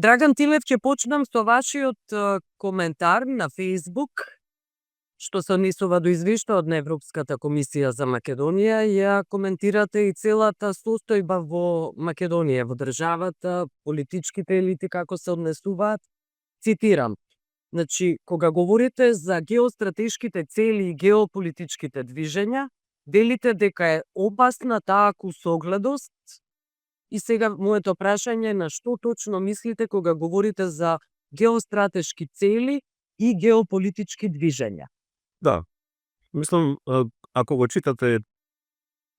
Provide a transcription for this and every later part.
Драган Тилев, ќе почнам со вашиот коментар на Facebook, што се однесува до извештајот на Европската комисија за Македонија. Ја коментирате и целата состојба во Македонија, во државата, политичките елити како се однесуваат. Цитирам. Значи, кога говорите за геостратешките цели и геополитичките движења, делите дека е опасна таа кусогледост. И сега моето прашање е на што точно мислите кога говорите за геостратешки цели и геополитички движења? Да. Мислам, ако го читате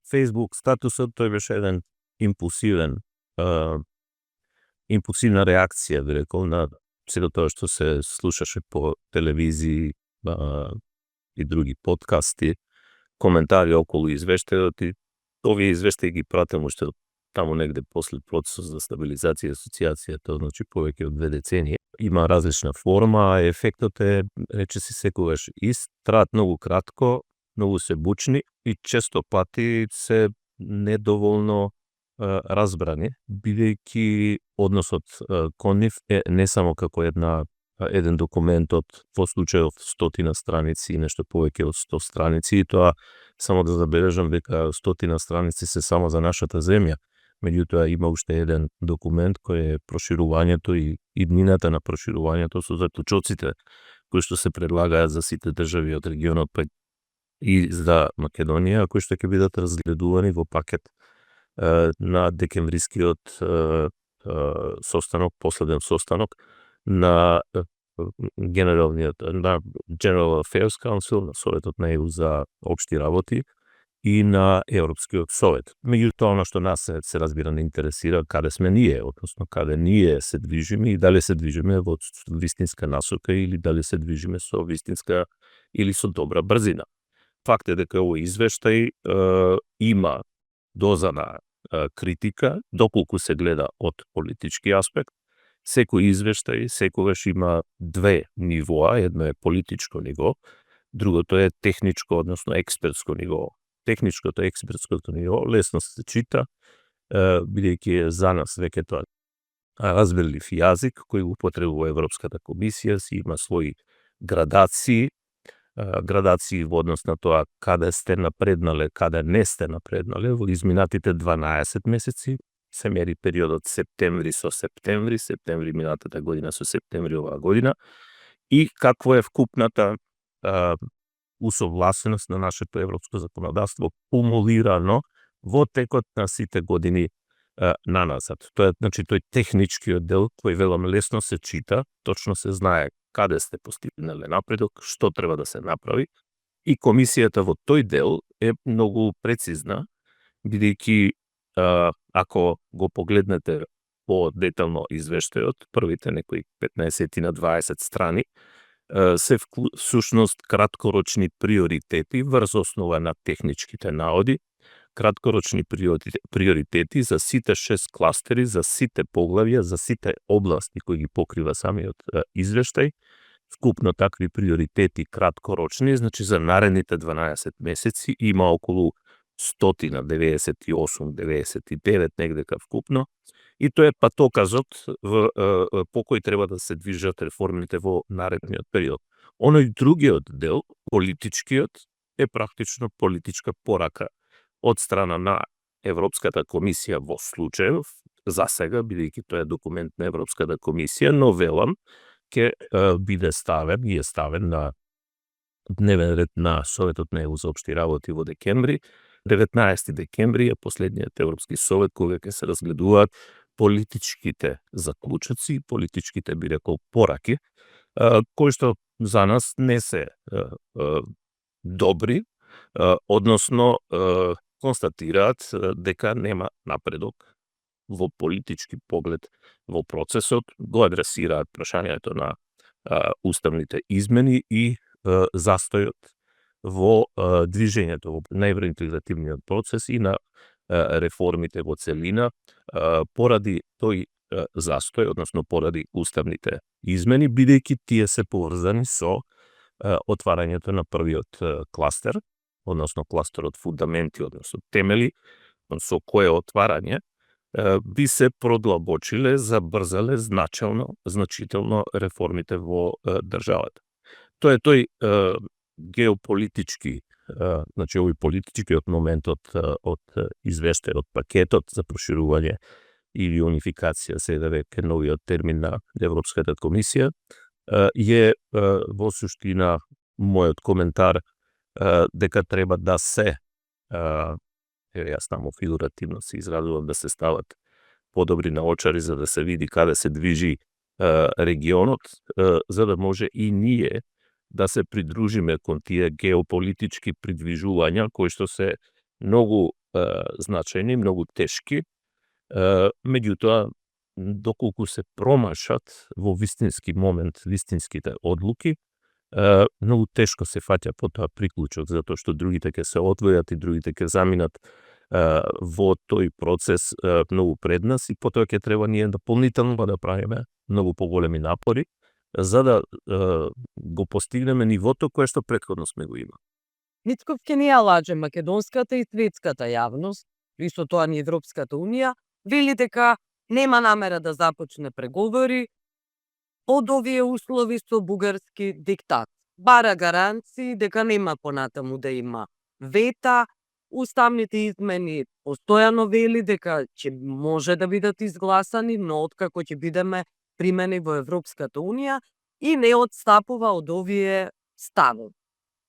Facebook статусот, тој беше еден импулсивна реакција, би рекол, на сето тоа што се слушаше по телевизии и други подкасти, коментари околу извештајот, и овие извештаи ги пратам уште таму негде после процесот за стабилизација и асоциација, тоа значи повеќе од 2 децении. Има различна форма, а ефектот е, речиси, секогаш ист, траат многу кратко, многу се бучни и често пати се недоволно разбрани, бидејќи односот кон нив е не само како еден документ од, во случајот, 100 страници и нешто повеќе од 100 страници, и тоа само да забележам дека 100 страници се само за нашата земја. Меѓутоа има уште еден документ кој е проширувањето и иднината на проширувањето со заклучоците кои што се предлагаат за сите држави од регионот и за Македонија, кои што ќе бидат разгледувани во пакет на декемврискиот состанок, последен состанок на General Affairs Council, на Советот на ЕУ за општи работи и на Европскиот совет. Меѓутоа, она што нас се разбира не интересира каде сме ние, односно каде ние се движиме и дали се движиме во вистинска насока или дали се движиме со вистинска или со добра брзина. Факт е дека овој извештај има доза на критика, доколку се гледа од политички аспект. Секој извештај секогаш има 2 нивоа, едно е политичко ниво, другото е техничко, односно експертско ниво. Техничкото и експертското ниво лесно се чита, бидејќи за нас веќе тоа разбирлив јазик кој го употребува Европската комисија, си има своји градации во однос на тоа каде сте напреднале, каде не сте напреднале во изминатите 12 месеци. Се мери периодот септември со септември, септември минатата година со септември оваа година, и какво е вкупната усогласеност на нашето европско законодавство кумулирано во текот на сите години наназад. Тоа е, значи, тој техничкиот дел кој велам лесно се чита, точно се знае каде сте постигнале напредок, што треба да се направи, и комисијата во тој дел е многу прецизна, бидејќи ако го погледнете по-детално извештајот, првите некои 15 на 20 страни се всушност краткорочни приоритети врз основа на техничките наоди, краткорочни приоритети за сите 6 кластери, за сите поглавја, за сите области кои ги покрива самиот извештај. Вкупно такви приоритети краткорочни, значи за наредните 12 месеци има околу 198-99 негдека вкупно, и тоа е патоказот по кој треба да се движат реформите во наредниот период. Оној другиот дел, политичкиот, е практично политичка порака од страна на Европската комисија во случајов, за сега, бидејќи тоа е документ на Европската комисија, но велам, ќе биде ставен и е ставен на дневен ред на Советот на ЕУ за општи работи во декември. 19 декември е последниот Европски совет кога ќе се разгледуваат политичките заклучоци, политичките, би рекол, пораки, кои што за нас не се добри, односно констатираат дека нема напредок во политички поглед во процесот, го адресираат прашањето на уставните измени и застојот во движењето во најинтегративниот процес и на реформите во целина, поради тој застој, односно поради уставните измени, бидејќи тие се поврзани со отварањето на првиот кластер, односно кластерот фундаменти, односно темели, со кое отварање би се продлабочиле, забрзале значително реформите во државата. Тоа е тој геополитички, значи овој политичкиот моментот од извештај, од пакетот за проширување или унификација, сега веќе новиот термин на Европската комисија, е во суштина мојот коментар дека треба да се, јас само фигуративно се изразувам, да се стават подобри наочари за да се види каде се движи регионот, за да може и ние да се придружиме кон тие геополитички придвижувања кои што се многу значајни, многу тешки, меѓутоа доколку се промашат во вистински момент, вистинските одлуки, многу тешко се фаќа по тоа приклучок, затоа што другите ќе се одвојат и другите ќе заминат во тој процес многу пред нас и потоа ќе треба ние дополнително да правиме многу поголеми напори за да го постигнеме нивото кое што претходно сме го имали. Мицков ќе не ја лаже македонската и светската јавност, исто тоа ни Европската унија, вели дека нема намера да започне преговори од овие услови со бугарски диктат. Бара гаранции дека нема понатаму да има вета, уставните измени постојано вели дека ќе може да бидат изгласани, но откако ќе бидеме примени во Европската унија и не одстапува од овие ставови.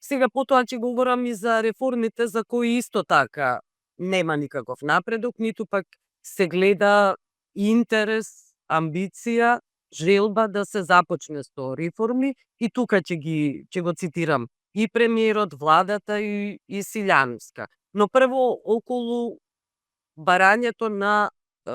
Сега потоа ќе говорам и за реформите за кои исто така нема никаков напредок, ниту пак се гледа интерес, амбиција, желба да се започне со реформи и тука ќе го цитирам и премиерот, владата и Силјановска. Но прво околу барањето на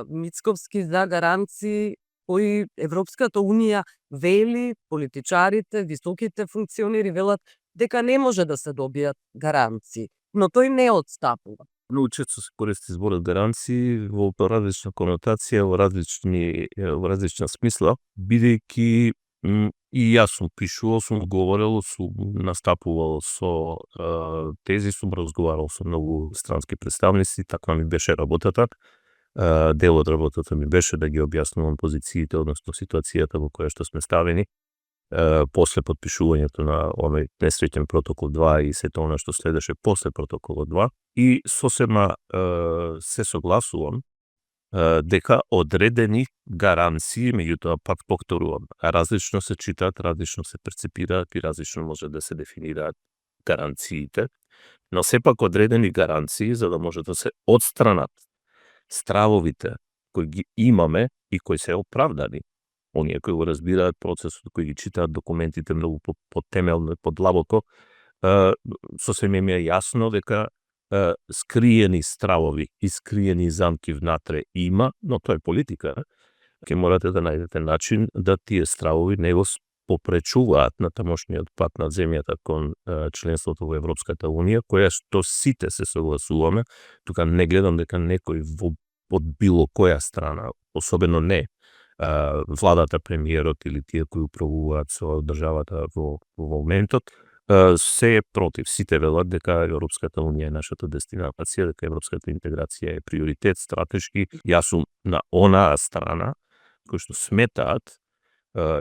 Мицковски за гаранции кои Европската унија вели, политичарите, високите функционери велат дека не може да се добијат гаранции, но тој не одстапува. Многу често се користи зборот гаранции во различна конотација, во различна смисла, бидејќи и јас сум пишувал, сум говорел, сум настапувал со тези, сум разговарал со многу странски представници, таква ми беше работата. Дел од работата ми беше да ги објаснувам позициите, односно ситуацијата во која што сме ставени после подпишувањето на овој несреќен протокол 2 и сето она што следеше после протоколот 2 и сосема се согласувам дека одредени гаранции, меѓутоа пак повторувам, различно се читаат, различно се перцепираат и различно може да се дефинираат гаранциите, но сепак одредени гаранции за да може да се отстранат стравовите кои ги имаме и кои се оправдани. Оние кои го разбираат процесот, кои ги читаат документите многу потемелно и подлабоко, сосем им е јасно дека скриени стравови и скриени замки внатре има, но тоа е политика. Ке морате да најдете начин да тие стравови не го попречуваат на тамошниот пат на земјата кон членството во Европската унија, која што сите се согласуваме. Тука не гледам дека некој од било која страна, особено не владата, премиерот или тие кои управуваат со државата во моментот, се е против. Сите велат дека Европската унија е нашата дестинација, дека европската интеграција е приоритет, стратешки. Јас сум на онаа страна кои што сметаат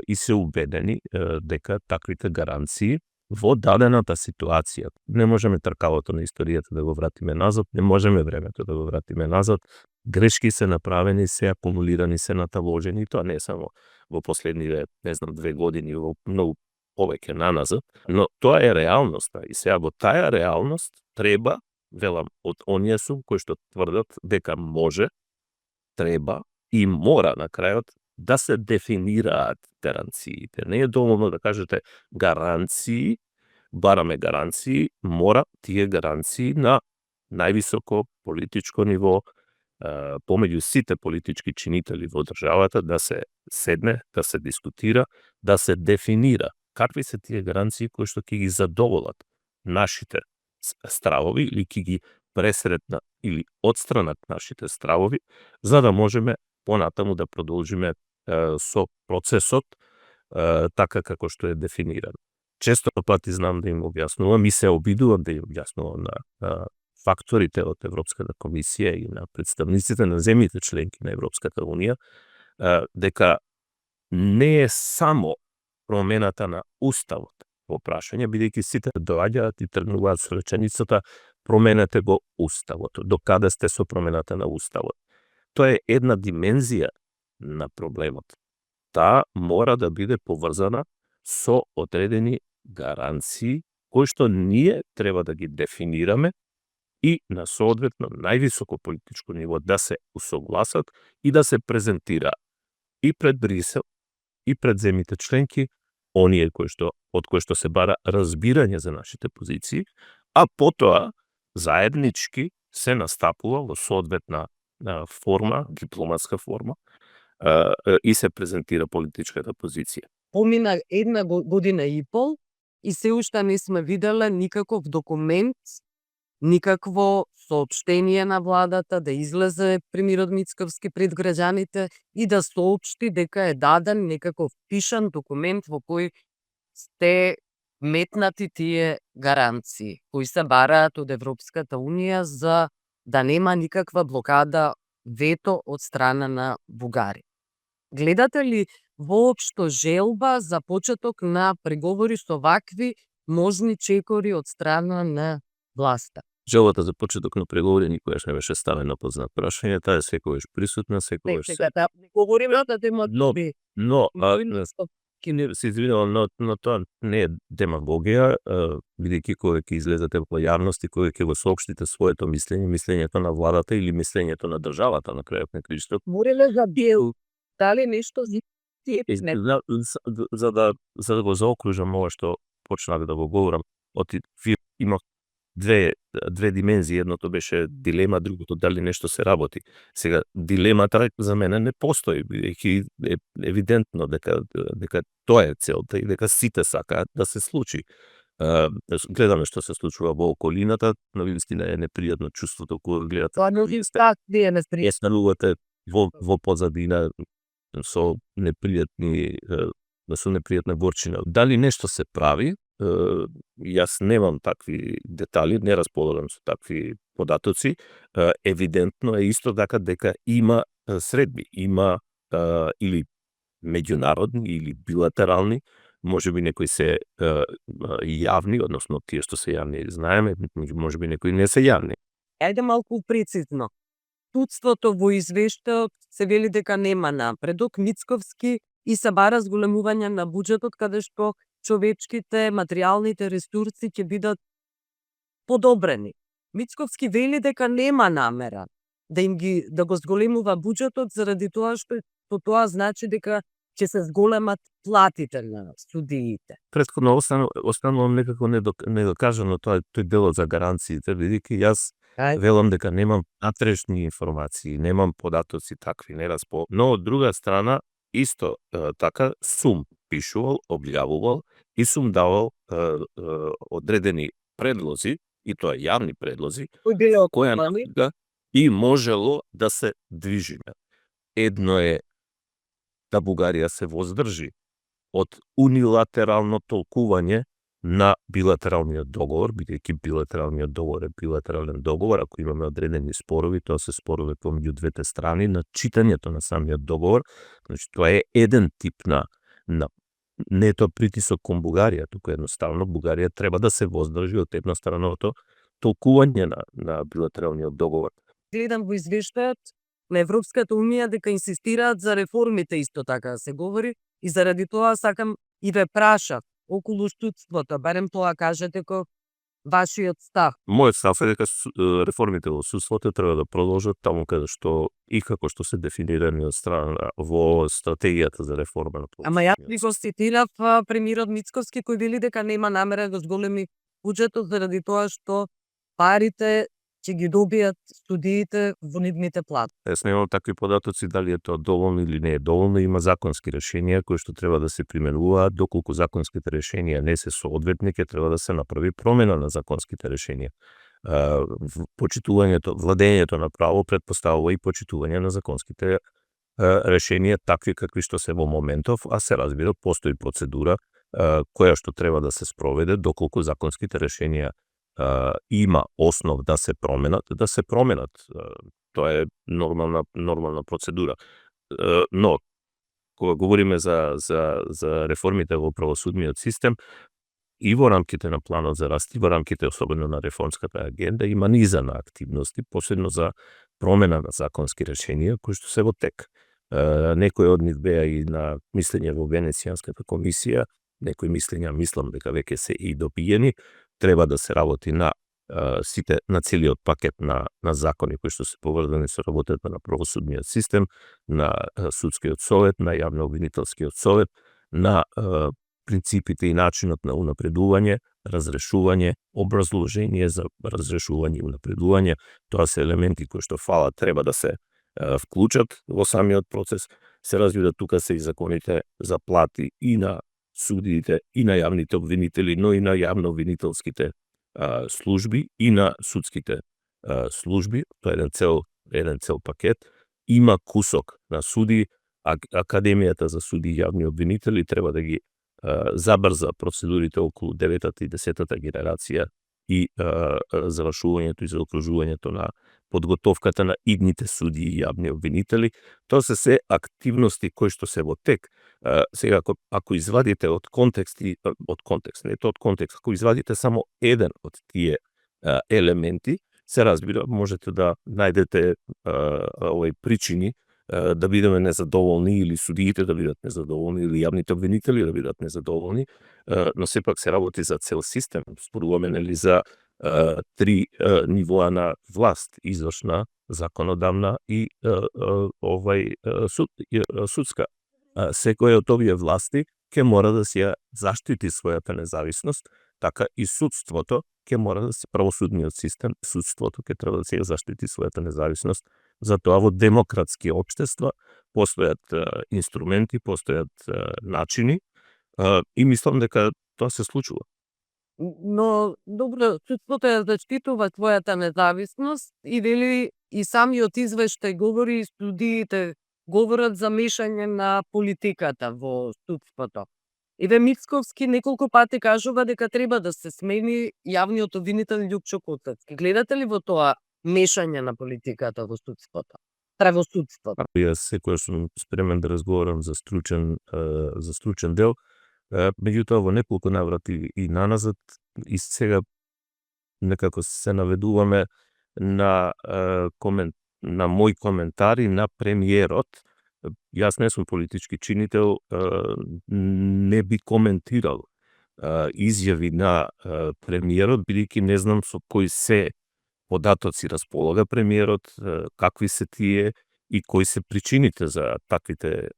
и се убедени дека таквите гаранции во дадената ситуација, не можеме тркалото на историјата да го вратиме назад, не можеме времето да го вратиме назад, грешки се направени, се акумулирани, се наталожени, тоа не е само во последниве, 2 години, во многу повеќе наназад, но тоа е реалноста и сега во таа реалност треба, велам, од оние сум кои што тврдат дека може, треба и мора на крајот да се дефинираат гаранциите. Не е доволно да кажете гаранции, бараме гаранции, мора тие гаранции на највисоко политичко ниво, помеѓу сите политички чинители во државата да се седне, да се дискутира, да се дефинира какви се тие гаранции кои што ќе ги задоволат нашите стравови или ќе ги пресретнат или отстранат нашите стравови, за да можеме понатаму да продолжиме со процесот така како што е дефиниран. Често пати знам да им објаснувам и се обидувам да им објаснувам на факторите од Европската комисија и на представниците на земјите членки на Европската унија, дека не е само промената на уставот во прашање, бидејќи сите доаѓаат и тргнуваат со реченицата променете го уставот. До каде сте со промената на уставот? Тоа е една димензија на проблемот. Таа мора да биде поврзана со одредени гаранции кои што ние треба да ги дефинираме и на соодветно највисоко политичко ниво да се усогласат и да се презентира и пред Брисел и пред земјите членки, оние од кои што се бара разбирање за нашите позиции, а потоа заеднички се настапува во соодветна форма, дипломатска форма, и се презентира политичката позиција. Помина една година и пол и се уште не сме виделе никаков документ, никакво соопштение на владата да излезе премиерот Мицковски пред граѓаните и да соопшти дека е даден некаков пишан документ во кој сте метнати тие гаранции кои се бараат од Европската унија за да нема никаква блокада, вето од страна на Бугарија. Гледате ли воопшто желба за почеток на преговори со вакви можни чекори од страна на власта? Желбата за почеток на преговори никогаш не беше ставена под знак прашање, таа е секогаш присутна, секогаш Не говориме на тема но се извинувам, но тоа не е демагогија, бидејќи кога ќе излезете во јавност и кога ќе го соопштите своето мислење, мислењето на владата или мислењето на државата на крајот на краиштето. Говориме за дел. Дали нешто За да го заокружам ова што почнав да го говорам, имав две димензии, едното беше дилема, другото дали нешто се работи. Сега дилемата за мене не постои, бидејќи е евидентно дека тоа е целта и дека сите сакаат да се случи. Гледаме што се случува во околината, на вистина е непријатно чувството кога гледате. Тоа не е непријатно. Станувате во позадина со непријатна горчина. Дали нешто се прави? Јас немам такви детали, не располагам со такви податоци. Евидентно е исто така дека има средби, има или меѓународни или билатерални, можеби некои се јавни, односно тие што се јавни знаеме, можеби некои не се јавни. Ајде малку прецизно. Судството во извештајот се вели дека нема напредок, Мицковски и се бара зголемување на буџетот каде што човечките, материјалните ресурси ќе бидат подобрени. Мицковски вели дека нема намера да го зголемува буџетот заради тоа што тоа значи дека ќе се зголемат платите на судиите. Претходно останувам некако недокажано тој делот за гаранциите, бидејќи јас велам дека немам натрешни информации, немам податоци такви, но од друга страна исто така сум пишувал, објавувал и сум давал одредени предлози, и тоа јавни предлози, која и можело да се движиме. Едно е да Бугарија се воздржи од унилатерално толкување на билатералниот договор, бидејќи билатералниот договор е билатерален договор, ако имаме одредени спорови, тоа се спорове помеѓу двете страни, на читањето на самиот договор, значи тоа е еден тип на не е тоа притисок кон Бугарија, туку едноставно Бугарија треба да се воздржи од едностраното толкување на билатералниот договор. Гледам во извештајот на Европската унија дека инсистираат за реформите исто така се говори и заради тоа сакам и ве прашав околу судството, барем тоа кажете како вашиот став. Мојот став е дека реформите во судството треба да продолжат таму каде што и како што се дефинирани од страна во стратегијата за реформа на правосудниот. Ама јас ви го цитирав премиерот Мицковски кој вели дека нема намера да зголеми буџетот заради тоа што парите ќе ги добијат студиите во нивните плати. Јас немам такви податоци дали е тоа доволно или не е доволно, има законски решенија кои што треба да се применуваат, доколку законските решенија не се соодветни, ќе треба да се направи промена на законските решенија. Почитувањето, владењето на право претпоставува и почитување на законските решенија такви какви што се во моментов, а се разбира постои процедура која што треба да се спроведе доколку законските решенија има основ да се променат. Тоа е нормална процедура. Но кога говориме за реформите во правосудниот систем, и во рамките на планот за раст, и во рамките особено на реформската агенда, има низа на активности, посебно за промена на законски решенија, кои што се во тек. Некои од нив беа и на мислење во Венецијанската комисија, некои мислења мислам дека веќе се и добиени, треба да се работи на целиот пакет на закони кои што се поврзани со работата на правосудниот систем, на судскиот совет, на јавно-обвинителскиот совет, на принципите и начинот на унапредување, разрешување, образложение за разрешување и унапредување. Тоа се елементи кои што треба да се вклучат во самиот процес. Се разбира, тука се и законите за плати и на судиите, и на јавните обвинители, но и на јавно-обвинителските служби и на судските служби. Тоа е еден цел пакет. Има кусок на суди, Академијата за суди и јавни обвинители треба да ги забрза процедурите околу 9-та и 10-та генерација и завршувањето и заокружувањето на подготовката на идните суди и јавни обвинители. Тоа се активности кои што се во тек. Сега, ако извадите од контекст, ако извадите само еден од тие елементи, се разбира, можете да најдете причини да бидеме незадоволни, или судиите да бидат незадоволни, или јавните обвинители да бидат незадоволни, но сепак се работи за цел систем. Зборуваме нели за три нивоа на власт: извршна, законодавна и судска. Секоја од овие власти ќе мора да си ја заштити својата независност, така и судството ќе мора да се правосудниот систем, судството ќе треба да си ја заштити својата независност. Затоа во демократски општества постојат инструменти, постојат начини и мислам дека тоа се случува. Но, добро, судството ја заштитува својата независност и вели и самиот извештај говори, и судиите говорат за мешање на политиката во судството. Иве Мицковски неколку пати кажува дека треба да се смени јавниот обвинител Љупчо Котацки. Гледате ли во тоа мешање на политиката во судството? Правосудството. Јас секојаш сум спремен да разговарам за стручен дел, меѓутоа во неколку наврати и наназад, и сега некако се наведуваме на мои коментари на премиерот. Јас не сум политички чинител, не би коментирал изјави на премиерот, бидејќи не знам со кои се податоци располага премиерот, какви се тие и кои се причините за таквите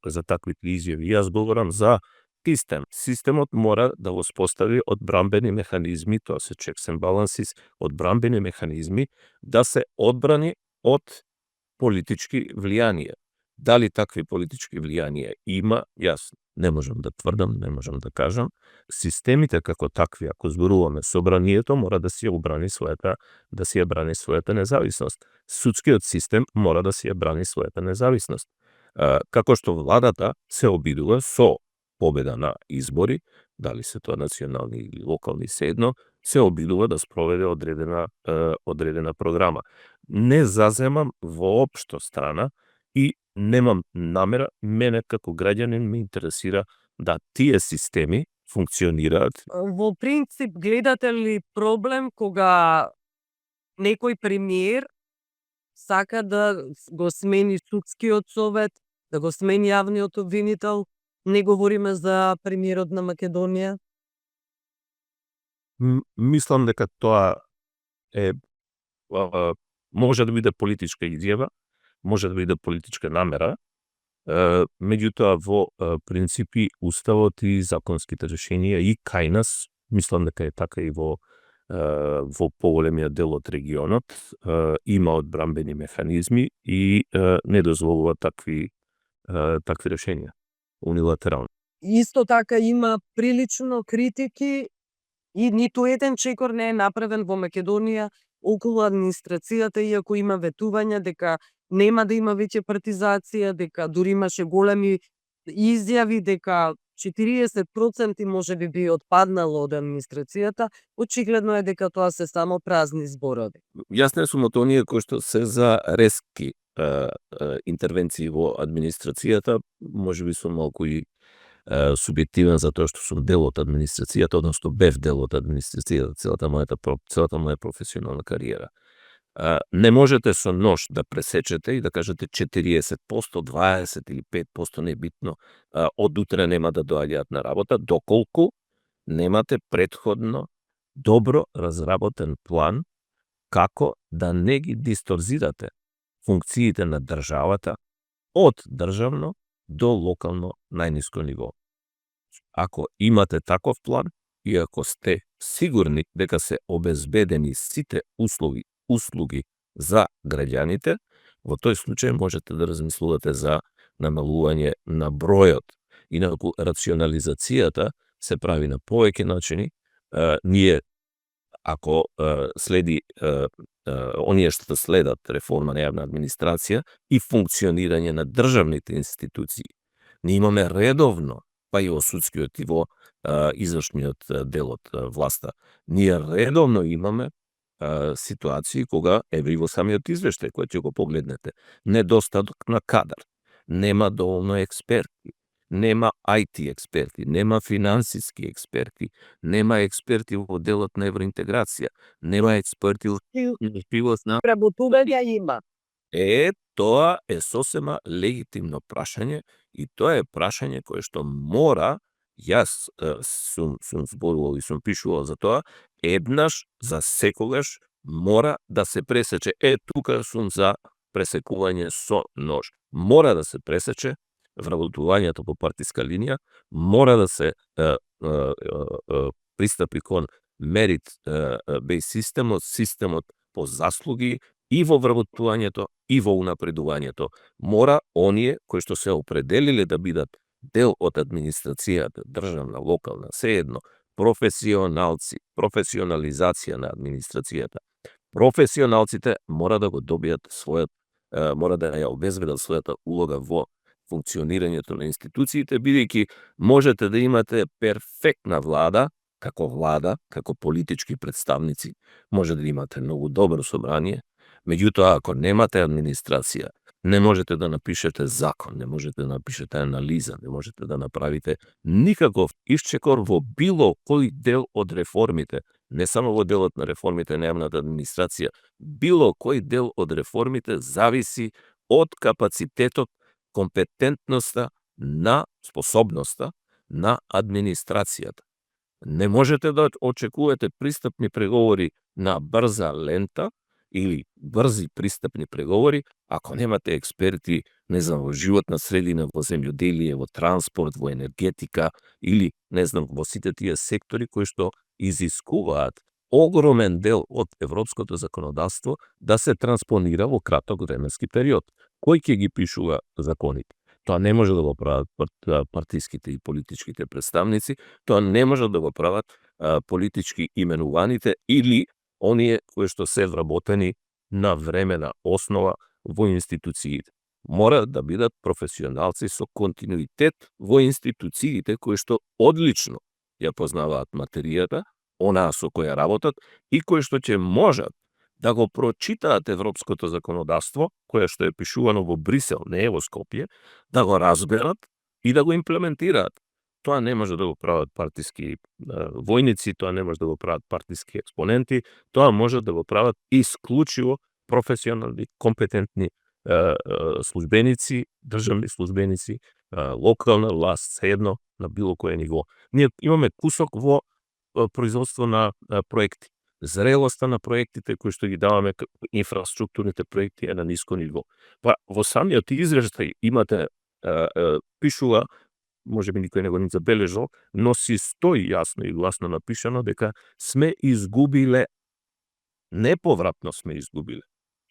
изјави. Јас говорам за систем. Системот мора да воспостави одбрамбени механизми, тоа се checks and balances, одбрамбени механизми да се одбрани од политички влијанија. Дали такви политички влијанија има, јас не можам да тврдам, не можам да кажам. Системите како такви, ако зборуваме собранието, мора да си ја брани својата независност. Судскиот систем мора да си ја брани својата независност. Како што владата се обидува со победа на избори, дали се тоа национални или локални, седно, се обидува да спроведе одредена програма. Не заземам воопшто страна и немам намера, мене како граѓанин ме интересира да тие системи функционираат. Во принцип, гледате ли проблем кога некој премиер сака да го смени судскиот совет, да го смени јавниот обвинител? Не говориме за премиерот на Македонија? Мислам дека тоа може да биде политичка изјава, може да биде политичка намера, меѓутоа во принципи уставот и законските решенија и кај нас, мислам дека е така и во поголемиот дел од регионот, има одбрамбени механизми и не дозволува такви решенија унилатерално. Исто така има прилично критики и ниту еден чекор не е направен во Македонија околу администрацијата, иако има ветувања дека нема да има веќе партизација, дека дури имаше големи изјави дека 40% може би отпаднало од администрацијата, очигледно е дека тоа се само празни зборови. Јас не сум од оние кои што се за резки интервенции во администрацијата, можеби сум малку и субјективен за тоа што сум дел од администрацијата, односно бев дел од администрацијата целата моја професионална кариера. Не можете со нож да пресечете и да кажете 40%, 20 или 5% небитно, од утре нема да доаѓаат на работа, доколку немате претходно добро разработен план како да не ги дисторзирате функциите на државата од државно до локално најниско ниво. Ако имате таков план и ако сте сигурни дека се обезбедени сите услуги за граѓаните, во тој случај можете да размислувате за намалување на бројот. Инаку рационализацијата се прави на повеќе начини. Ние, ако следи оние што следат реформа на јавна администрација и функционирање на државните институции, ние имаме редовно, па и во судскиот и во извршниот дел од власта, ние редовно имаме ситуации кога, еве во самиот извештај кој ќе го погледнете, недостаток на кадар, нема доволно експерти, нема IT експерти, нема финансиски експерти, нема експерти во делот на евроинтеграција, нема експерти во на... Преботување има. Тоа е сосема легитимно прашање и тоа е прашање кое што мора, јас сум зборувал и сум пишувал за тоа, еднаш за секогаш мора да се пресече. Тука сум за пресекување со нож. Мора да се пресече вработувањето по партиска линија, мора да се пристапи кон merit-based системот по заслуги и во вработувањето и во унапредувањето. Мора оние кои што се определиле да бидат дел од администрацијата, државна, локална, сеедно, професионалци, професионализација на администрацијата. Професионалците мора да го добијат својот, мора да ја обезбедат својата улога во функционирањето на институциите, бидејќи можете да имате перфектна влада, како политички представници, може да имате многу добро собрание, меѓутоа ако немате администрација, не можете да напишете закон, не можете да напишете анализа, не можете да направите никаков исчекор во било кој дел од реформите, не само во делот на реформите на јавната администрација, било кој дел од реформите зависи од капацитетот, компетентноста, на способноста на администрацијата. Не можете да очекувате пристапни преговори на брза лента или брзи пристапни преговори ако немате експерти, не знам, во животна средина, во земјоделие, во транспорт, во енергетика или, не знам, во сите тие сектори кои што изискуваат огромен дел од европското законодавство да се транспонира во краток временски период. Кој ќе ги пишува законите? Тоа не може да го прават партиските и политичките представници, тоа не може да го прават политички именуваните или оние кои што се вработени на времена основа во институциите. Мора да бидат професионалци со континуитет во институциите кои што одлично ја познаваат материјата, онаа со која работат и кои што ќе можат да го прочитаат европското законодавство, кое што е пишувано во Брисел, не е во Скопје, да го разберат и да го имплементираат. Тоа не може да го прават партиски војници, тоа не може да го прават партиски експоненти, тоа може да го прават исклучиво професионални, компетентни службеници, државни службеници, локална власт, сеедно на било кое ниво. Ние имаме кусок во производство на проекти. Зрелоста на проектите кои што ги даваме, инфраструктурните проекти е на ниско ниво. Па во самиот извештај имате пишува, може би никој не го забележал, но си стои јасно и гласно напишано дека сме изгубиле, неповратно сме изгубиле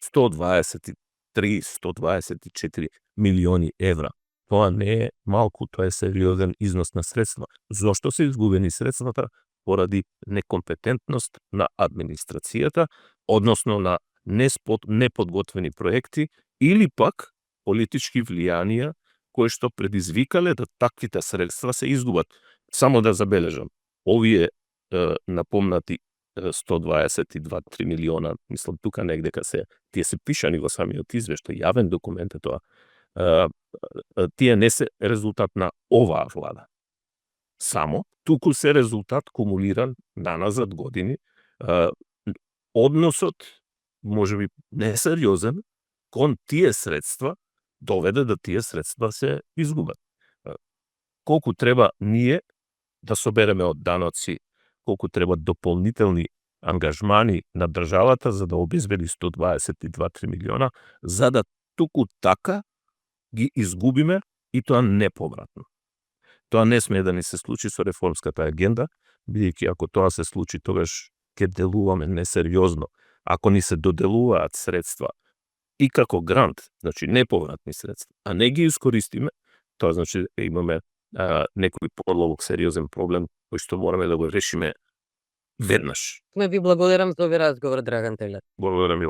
123-124 милиони евра. Тоа не е малку, тоа е сериозен износ на средства. Зошто се изгубени средствата? Поради некомпетентност на администрацијата, односно на неподготвени проекти или пак политички влијанија кои што предизвикале да таквите средства се изгубат. Само да забележам, овие напомнати 122-3 милиона, мислам тука негдека тие се пишани во самиот извештај, јавен документ е тоа. Тие не се резултат на оваа влада. Само, туку се резултат кумулиран наназад години. Односот, можеби несериозен, кон тие средства доведе да тие средства се изгубат. Колку треба ние да собереме од даноци, колку треба дополнителни ангажмани на државата за да обезбеди 122-3 милиона, за да туку така ги изгубиме и тоа неповратно. Тоа не смее да ни се случи со реформската агенда, бидејќи ако тоа се случи, тогаш ќе делуваме несериозно. Ако ни се доделуваат средства и како грант, значи неповратни средства, а не ги искористиме, тоа значи имаме некој подлабок сериозен проблем кој што мораме да го решиме веднаш. Ви благодарам за овој разговор, Драган Телер. Благодарам и